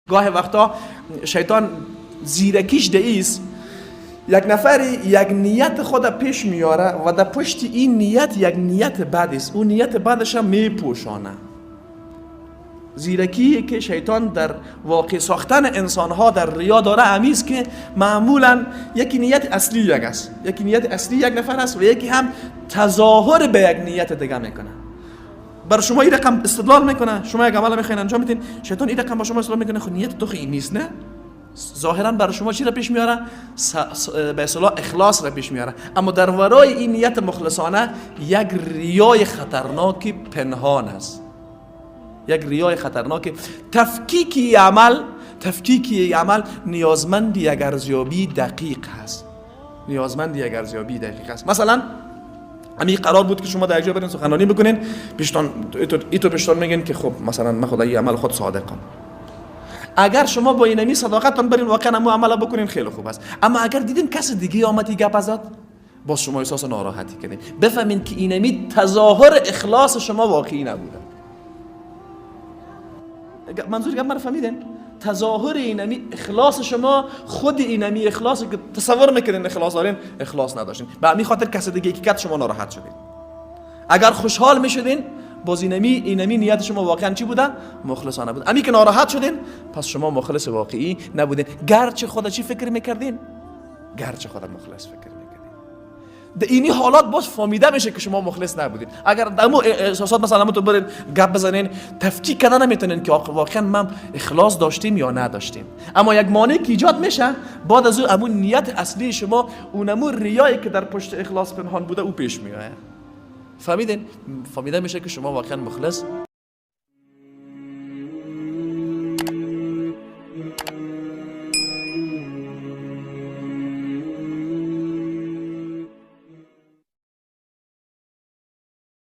گاه وقتا شیطان زیرکیش دئیس، یک نفری یک نیت خود پیش میاره و در پشت این نیت یک نیت بد است، اون نیت بدش هم میپوشانه. زیرکی که شیطان در واقع ساختن انسانها در ریا داره همیست که معمولا یکی نیت اصلی یک است، یکی نیت اصلی یک نفر است و یکی هم تظاهر به یک نیت دیگه میکنه. بر شما این رقم استدلال میکنه، شما یک عمل میخواین انجام میدین، شیطان این رقم با شما استدلال میکنه، خب نیت تو خیلی نیست، نه؟ ظاهرا برای شما چی را پیش میاره؟ به اصطلاح اخلاص را پیش میاره، اما در ورای این نیت مخلصانه یک ریای خطرناکی پنهان است، یک ریای خطرناک. تفکیکی عمل نیازمند یک ارزیابی دقیق هست، نیازمند یک ارزیابی دقیق است. مثلا همین قرار بود که شما در جا برین سخنرانی بکنین، پیشتان ایتو پیشتان میگن که خب مثلا من خدای عمل خود صادقم. اگر شما با اینمی صداقتتان برین واقعا همو عمل بکنین خیلی خوب است، اما اگر دیدین کس دیگه آمد گپ زد، باز شما احساس ناراحتی کردین، بفهمین که اینمی تظاهر اخلاص شما واقعی نبوده. منظور گپ من فهمیدین؟ تظاهر اینمی اخلاص شما، خود اینمی اخلاص که تصور میکردین اخلاص دارین، اخلاص نداشتین. به همین خاطر کس دیگه که شما ناراحت شدین. اگر خوشحال میشدین باز اینمی نیت شما واقعا چی بوده؟ مخلصانه بود. امی که ناراحت شدین پس شما مخلص واقعی نبودین، گرچه خود چی فکر میکردین؟ گرچه خود مخلص فکر میکردین. در اینی حالات باز فهمیده میشه که شما مخلص نبودین. اگر دمو احساسات مثلا تو برین گپ بزنین، تفکیک کردن نمیتونین که واقعا من اخلاص داشتیم یا نداشتیم. اما یک مانع که ایجاد میشه بعد از اون امون نیت اصلی شما، اونمو ریایی که در پشت اخلاص پنهان بوده او پیش میآید. فهمیدین؟ فهمیده میشه که شما واقعا مخلص